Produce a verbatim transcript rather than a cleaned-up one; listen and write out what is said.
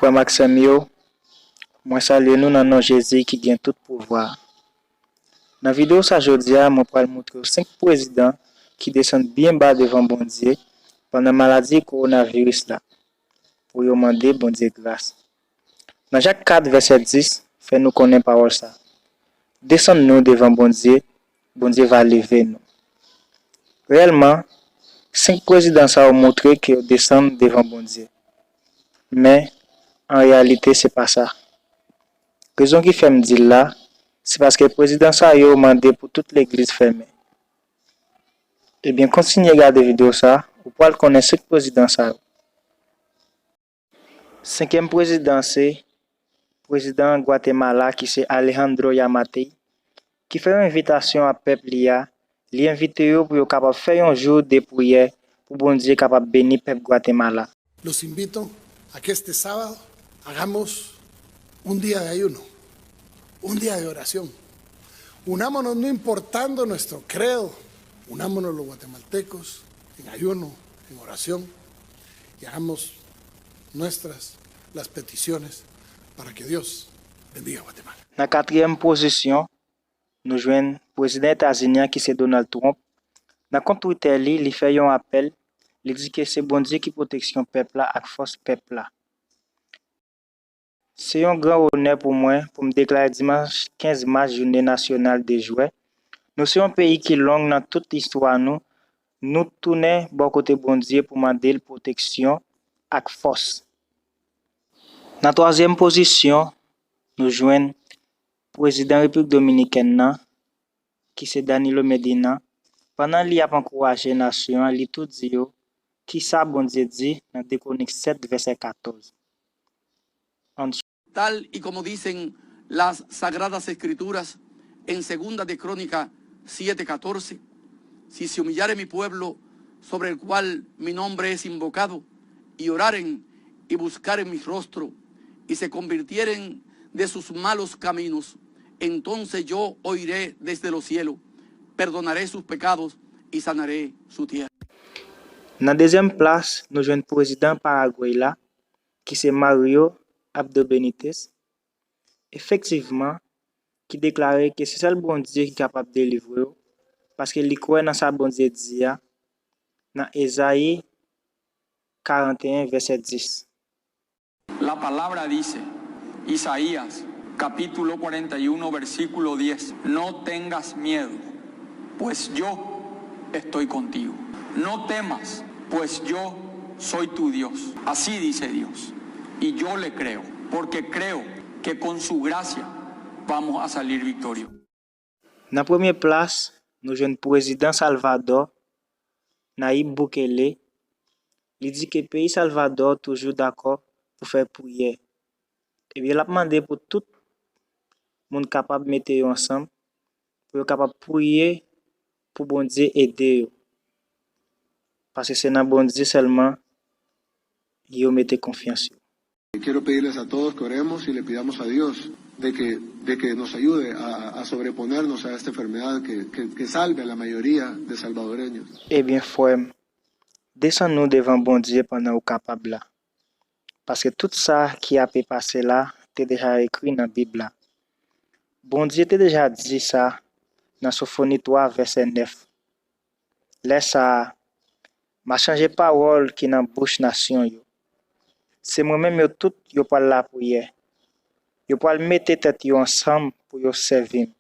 Frè m ak sè m yo, mwen salye nou nan non Jezi ki gen tout pouvwa. Nan videyo sa jodi a, mwen pral montre w senk prezidan ki desann byen ba devan Bondye pandan maladi kowonaviris la, pou yo mande Bondye gras. Nan Jak kat vèsè dis fè nou konnen pawòl sa: "Desann nou devan Bondye, Bondye va leve nou." Reyèlman, senk prezidan sa yo montre ke yo desann devan Bondye. Men, an reyalite, se pa sa. Rezon ki fè m di l la, se paske prezidan sa yo mande pou tout legliz fèmen. Ebyen, kontinye gade videyo sa, ou pral konnen senk prezidan sa yo. Senkyèm prezidan se prezidan Gwatemala ki se Alejandro Yamatei, ki fè yon envitasyon a pèp li a, li envite yo pou yo kapab fè yon jou de priyè pou Bondye kapab beni pèp Gwatemala. Los invito a que este sábado hagamos un día de ayuno, un día de oración. Unámonos no importando nuestro credo, unámonos los guatemaltecos en ayuno, en oración, y hagamos nuestras las peticiones para que Dios bendiga a Guatemala. Nan katriyèm pozisyon, nou jwenn prezidan Etazini an ki se Donald Trump. Nan kont Twitter li, li fè yon apèl, li di ke se Bondye ki pwoteksyon pèp la ak fòs pèp la. Se yon gran onè pou mwen pou m deklare dimanch kenz mas jounen nasyonal de jwè. Nou se yon peyi ki long nan tout istwa nou. Nou tounen bò kote Bondye pou mande l pwoteksyon ak fòs. Nan twazyèm pozisyon, nou jwenn prezidan Repiblik Dominikèn nan, ki se Danilo Medina, pandan li ap ankouraje nasyon an, li tou di yo kisa Bondye di nan de Kwonik sèt vèsè katòz. Ann Tal y como dicen las Sagradas Escrituras en segunda de Crónica siete catorce, si se humillare mi pueblo sobre el cual mi nombre es invocado, y oraren y buscaren mi rostro, y se convirtieren de sus malos caminos, entonces yo oiré desde los cielos, perdonaré sus pecados y sanaré su tierra. Nan dezyèm plas, nou jwenn prezidan Paragway la, ki se Mario Abdo Benitez, efektivman, ki deklare ke se sèl Bondye ki kapab delivre yo, paske li kwè nan sa Bondye di a nan Ezayi karanteyen, vèsè dis. La palabra dice, Isaías, capítulo cuarenta y uno, versículo diez: No tengas miedo, pues yo estoy contigo. No temas, pues yo soy tu Dios. Así dice Dios, y yo le creo, porque creo que con su gracia vamos a salir victoriosos. Nan premye plas, nou jwenn prezidan Salvadò, Nayib Bukele. Li di ke peyi Salvadò toujou dakò pou fè priyè. Ebyen, l ap mande pou tout moun kapab mete yo ansanm, pou yo kapab priye pou Bondye ede yo. Paske se nan Bondye sèlman yo mete konfyans yo. Quiero pedirles a todos que oremos y le pidamos a Dios de que, de que nos ayude a, a sobreponernos a esta enfermedad, que, que, que salve a la mayoría de salvadoreños. Ebyen, frè m, desann nou devan Bondye pandan ou kapab la. Paske tout sa ki ape pase la te deja ekri nan Bib la. Bondye te deja di sa nan Sofoni twa, vèsè nèf. Lè sa a, m a chanje pawòl ki nan bouch nasyon yo. Se mwen menm yo tout yo pral lapriyè. Yo pral mete tèt yo ansanm pou yo sèvi m.